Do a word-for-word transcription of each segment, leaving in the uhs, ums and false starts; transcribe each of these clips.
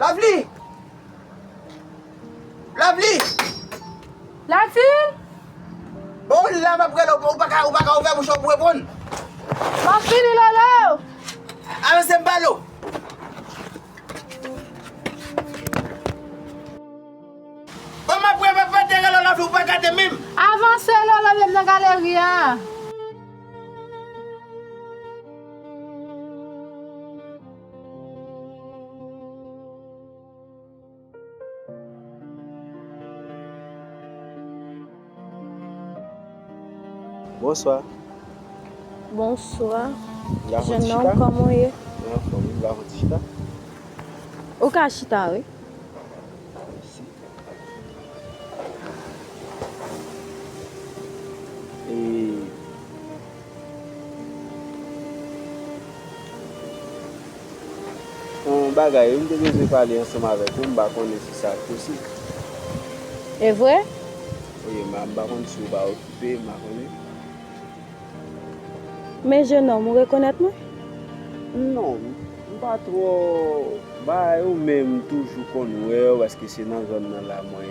Lovely! Lovely! Latin! Bon, la m ap rele w, ou pa ka, ou pa ka ouvè bouch ou pou reponn. M ap vini, Lolo! Avanse, m pale w. Bon, m ap rele, m ap rele, rele w, Lovely, ou pa gade menm. Avanse, Lolo, menm nan galeri a. Bonswa. Bonswa. Jennonm, kòman w ye? Mwen anfòm, wi, m ka fè yon ti chita? Ou ka chita, wi. Mèsi. E, yon bagay, wi, m te bezwen pale ansanm avèk ou, m pa konnen si sa posib. E vre? Wi, m pa, m pa konn si w pa okipe, m pa konnen. Men jennonm, ou rekonèt mwen? Non, m pa twò bay ou, men m toujou konn wè w, paske se nan zòn nan la mwen,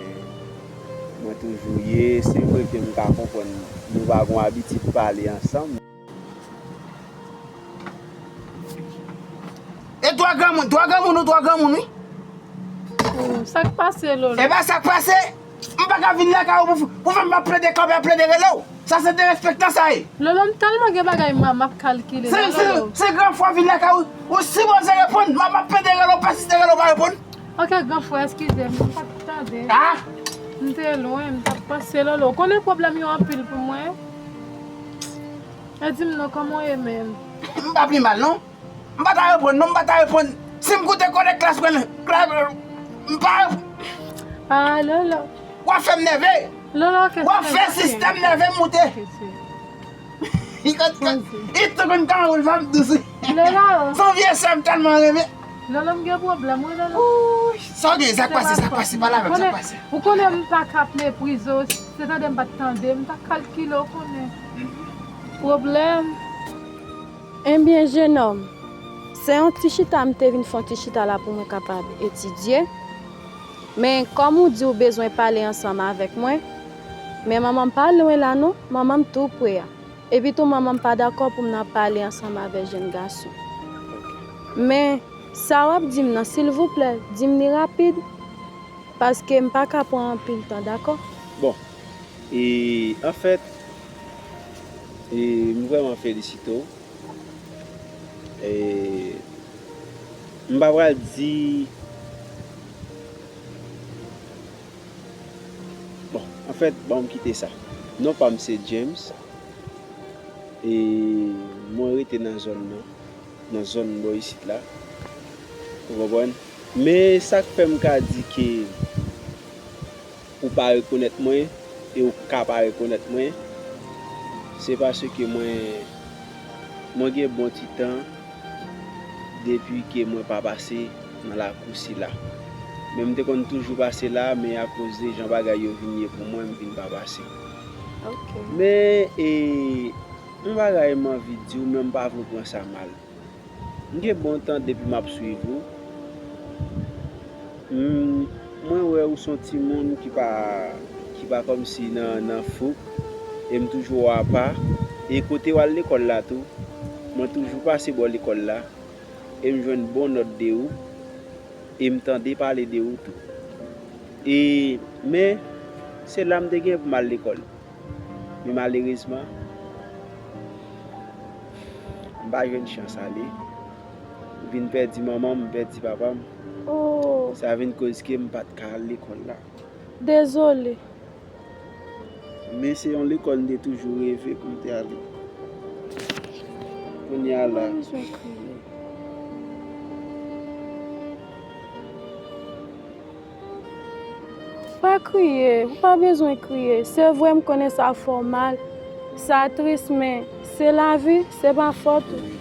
mwen toujou ye. Se vre ke m ka konprann nou pa gon abitid pale ansanm. E twa granmoun, twa granmoun ou twa granmoun, wi. Oh, sa k pase, Lolo? E pa sa k pase. M pa ka vin lakay ou pou, pou fè m ap plede kanpe, ap plede rele w. Sa se derespektan sa ye. Lolo, m tèlman gen bagay m, m ap kalkile. Se, se, se gran fwa vin lakay ou, ou sipoze reponn. M ap, m ap plede rele w, pèsiste rele w, pa reponn. Ok, gran frè, eskize m, m pa t tande. Ah! M te lwen, m t ap panse, Lolo. Ou konnen pwoblèm yo anpil pou mwen. E di m non, kòman w ye menm? M pa pi mal, non. M pa ta reponn, non, m pa ta reponn. Si m koute kole klas mwen, klas, m pa. Ah, Lolo. W ap fè m nève. Lolo, ok, w ap fè sistèm nève m moute. Li konn, li tou konn kòman w fè m dous. Lolo. Se yon vye sè m tèlman renmen. Lolo, m gen pwoblèm, wi, Lolo. Sa w gen, sa k pase, sa k pase, pale avè m, sa k pase. Ou konnen m pa ka ap meprize w, se tande m pa t tande, m ta kalkile, w konnen. Pwoblèm. Ebyen, jennonm, se yon ti chita m te vin fè yon ti chita la pou mwen kapab etidye. Men kòm ou di w bezwen pale ansanm avèk mwen, men manman m pa lwen la non, manman m tou pre a. Epitou manman m pa dakò pou m nan pale ansanm avèk jèn gason. Men sa w ap di m nan, silvouplè, di m li rapid, paske m pa ka pran anpil tan, dakò? Bon, e, anfèt, e, m vrèman felisite w. E, m pa pral di, bon, anfèt, bon, m kite sa. Non pa m se James. E mwen rete nan zòn nan, nan zòn bò isit la. Ou konprann? Men sa k fè m ka di ke ou pa rekonèt mwen e ou ka pa rekonèt mwen, se paske mwen, mwen gen bon ti tan depi ke mwen pa pase nan lakou sila. Men m te konn toujou pase la, men akoz de jan bagay yo vin ye pou mwen, m vin pa pase. Ok. Men, e, yon bagay m anvi di w, men m pa vle w pran sa mal. M gen bon tan depi m ap swiv ou. M, mwen wè ou se yon timoun ki pa, ki pa kòmsi nan, nan fouk. E m toujou wè w apa. E kote w al lekòl la tou, mwen toujou pase bò lekòl la. E m jwenn bon nòt de ou. E m tande pale de ou tou. E, men, se la m te gen pou m al lekòl. Men malerezman, m pa jwenn chans ale. M vin pèdi manman m, m pèdi papa m. Oh. Sa vin koz ke m pa t ka al lekòl la. Dezole. Men se yon lekòl m te toujou reve pou m te ale. Kounye a la. Ou pa bezwen kriye. Pa kriye, ou pa bezwen kriye. Se vre, m konnen sa fè w mal, sa tris, men se lavi, se pa fòt ou.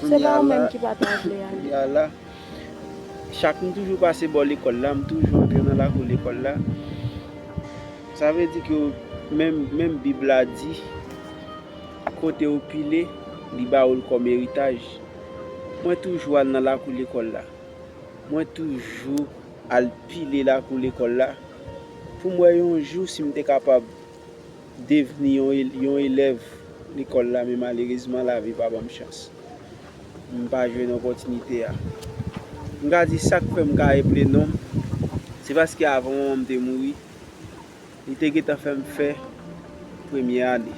Se pa ou menm ki pa ta vle ale. Kounye a la, chak m toujou pase bò lekòl la, m toujou antre nan lakou lekòl la. Sa vle di ke menm, menm Bib la di, kote ou pile, li ba ou l kòm eritaj. Mwen toujou al nan lakou lekòl la. Mwen toujou al pile lakou lekòl la, pou m wè yon jou si m te kapab devni yon, yon elèv lekòl la, men malerezman, lavi pa ban m chans. M pa jwenn opòtinite a. M ka di sa k fè m ka eple non m, se paske avan manman m te mouri, li te gentan fè m fè premye ane.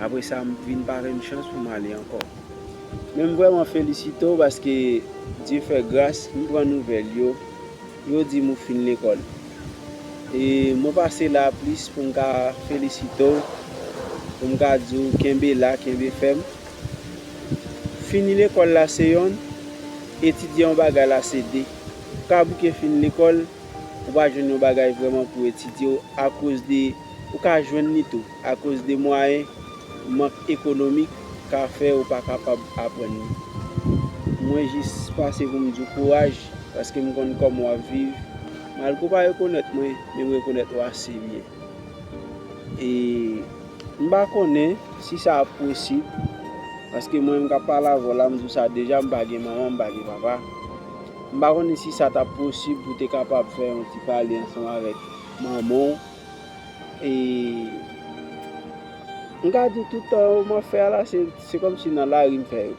Apre sa, m vin pa jwenn chans pou m ale ankò. Men m vrèman felisite w paske Dye fè gras, m pran nouvèl yo, yo di m ou fin lekòl. E mwen pase la plis pou m ka felisite w, pou m ka di w kenbe la, kenbe fèm. Fini lekòl la se yonn, etidye yon bagay la se de. Ou ka bouke fin lekòl, ou pa jwenn yon bagay vrèman pou etidye w akoz de, ou ka jwenn li tou, akoz de mwayen mank ekonomik ka fè ou pa kapab aprann li. Mwen jis pase pou m di w kouraj, paske m konn kòman w ap viv. Malgre w pa rekonèt mwen, men m rekonèt ou ase byen. E m pa konnen si sa ap posib, paske mwen menm k ap pale avè w la, m di w sa deja, m pa gen manman, m pa gen papa. M pa konnen si sa t ap posib pou te kapab fè yon ti pale ansanm avèk manman w. E m ka di w tout tan yo m ap fè a la, se, se kòmsi nan lari m fè yo.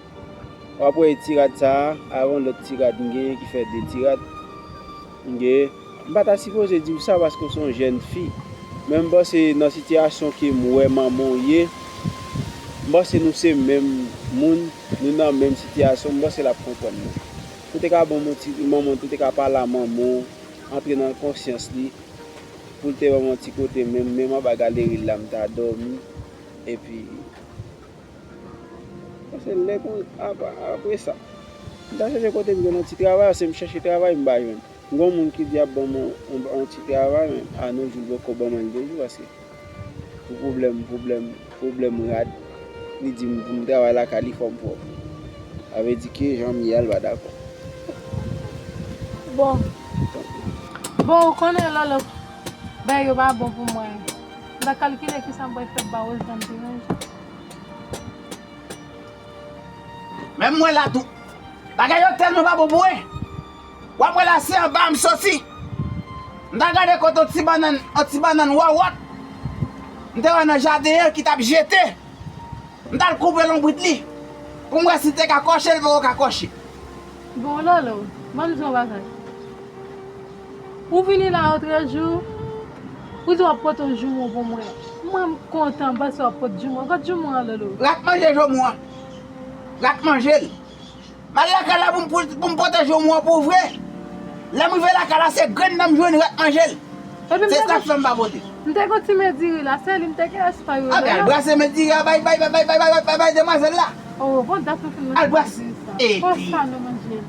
W ap wè ti rad sa a, avè yon lòt ti rad m genyen ki fè de ti rad m genyen. M pa ta sipoze di w sa paske w se yon jèn fi. Men m panse nan sitiyasyon ke m wè manman w ye, m panse nou se menm moun, nou nan menm sitiyasyon, m panse l ap konprann nou. Ou te ka ban m yon ti, manman w te ka pale a manman w, antre nan konsyans li, pou l te ban m yon ti kote, men, men m anba galeri l la, m ta dòmi, epi, paske lè kon, apa-, apre sa, m ta chèche kote m jwenn yon ti travay, paske m chèche travay, m pa jwenn. M gen yon moun ki di ap ban m yon, yon, yon ti travay, men, a no jou, l poko ban mwen l toujou, paske pou pwoblèm, pwoblèm, pwoblèm rad, li di m pou m travay lakay li, fò m pwòp. Sa vle di ke jan m ye a, l pa dakò. Bon. Bon, ou konnen, Lolo, bagay yo pa bon pou mwen. M ta kalkile kisa m pral fè ba Rosann pi ran. Men mwen la tou. Bagay yo tèlman pa bon pou mwen. W ap wè la, se anba a m soti. M ta gade kote yon ti bannann, yon ti bannann wòwòt. M te wè nan jaden an ki t ap jete. M t al koupe lonbrit li. Pou m wè si l te ka kòche, l poko ka kòche. Bon, Lolo, ban m di w yon bagay. Ou vini la otrejou, ou di w ap pote yon joumou pou mwen. Mwen, m kontan, m panse w ap pote joumou. Kot joumou an, Lolo? Rat manje joumou an. Rat manje l. M al lakay la pou m, pou, pou m pote joumou an pou vre. Lè m rive lakay la, se grenn nan m jwenn, rat manje l. Epi m te, se sa k fè m pa pote. M te gon ti men diri la, se li m te gen espwa yo. A, men al brase men diri a, bay, bay demwazèl la. Oh, bon, dat nou fin manje diri sa. Al brase. Epi. Konsa nou manje.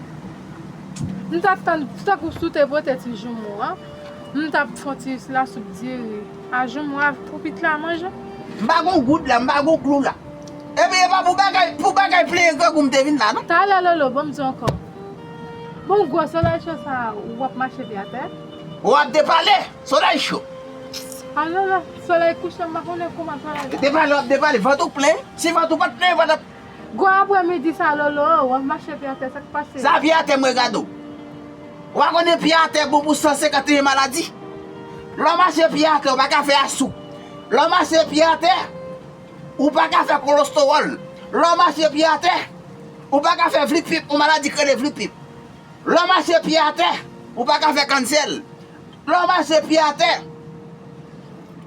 M t ap tann, tankou si w te pote ti joumou an, m t ap fè yon ti lasoup diri a joumou a pou pitit la manje. M pa gon goud la, m pa gon klou la. Epi e pa pou bagay, pou bagay plenyen grangou m te vin la, non. Talè, Lolo, ban m di w ankò. Bon, gwo solèy cho sa a, w ap mache pye atè? W ap depale, solèy cho. A, Lolo, solèy kouche, m pa konnen kouman solèy la. Depale, w ap depale, vant ou k plen. Si vant ou pa t plen, vant ap Gwo aprèmidi sa, Lolo, w ap mache pye atè, sa k pase? Sa pye atè m regade w. Ou pa konnen pye atè bon pou san senkanteyen maladi? Lè w mache pye atè, ou pa ka fè asou. Lè w mache pye atè, ou pa ka fè kolostewòl. Lè w mache pye atè, ou pa ka fè vlipip, yon maladi k rele vlipip. Lè w mache pye atè, ou pa ka fè kannsè. Lè w mache pye atè,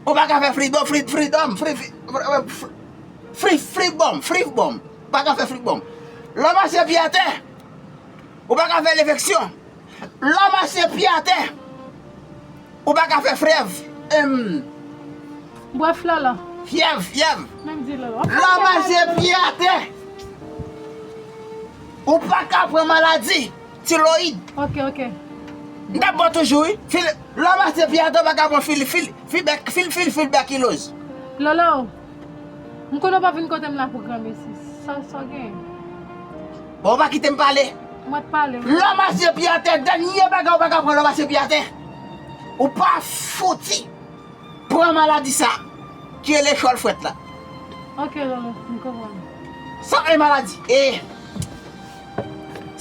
ou pa ka fè fridò, fri-, fridòm, fri-, fri-, fri-, fri-, fribòm, fribòm. Ou pa ka fè fribòm. Lè w mache pye atè, ou pa ka fè enfeksyon. Lè w mache pye atè, ou pa ka fè frèv. Em, Brèf, Lolo. Fyèv, fyèv. Menm di Lolo. Lè w mache pye atè, ou pa ka pran maladi tiloyid. Ok, ok. M t ap bon toujou, wi. Fil, lè w mache pye atè, ou pa ka pran fil, fil, fil, bèk, fil, fil, fil, bèkiloz. Lolo, m konnen w pa vin kote m la pou granmesi. Sa, sa w gen? Bon, ou pa kite m pale. Mwen t pale, wi. Lè w mache pye atè, dènye bagay ou pa ka pran lè w mache pye atè. Ou pa fouti pran maladi sa ki rele chòl frèt la. Ok, Lolo, m konprann. Sa e maladi. E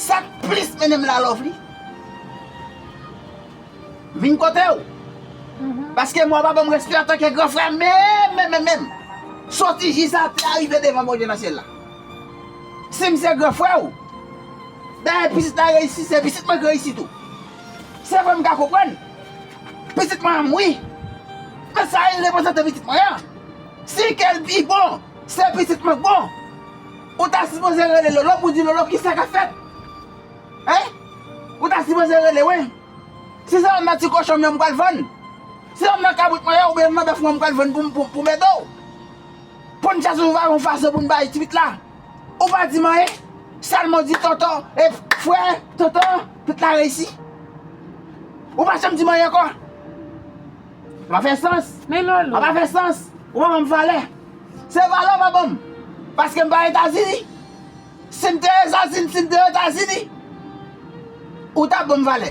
sa k plis mennen m la Lovely, Vin kote w. Paske mwen w pa ban m respè antanke gran frè menm, menm, menm, menm. Soti jis atè a rive devan Bondye nan syèl la. Si m se gran frè w, dayè pitit la reyisi, se pitit mwen ki reyisi tou. Se vre m ka konprann. Pitit mwen an mouri. Men sa e reprezante pitit mwen an. Si ke l pi bon, se pitit mwen k bon. Ou ta sipoze rele Lolo pou di Lolo kisa k ap fèt. Hein? Ou ta sipoze rele wi. Si se yon nan ti kochon m yo m pral vann. Si se yon nan kabrit mwen yo oubyen nan bèf mwen m pral vann pou, pou, pou m ede w. Pou n chèche yon fason pou n bay ti pitit la. Ou pa di m anyen. Sèlman w di tonton, e frè, tonton, pitit la reyisi. Ou pa janm di m anyen ankò. Sa pa fè sans. Men Lolo. Sa pa fè sans. Ou pa ban m valè. Se valè w pa ban m. Paske m pa Etazini. Si m te Etazini, si m te Etazini, ou t ap ban m valè.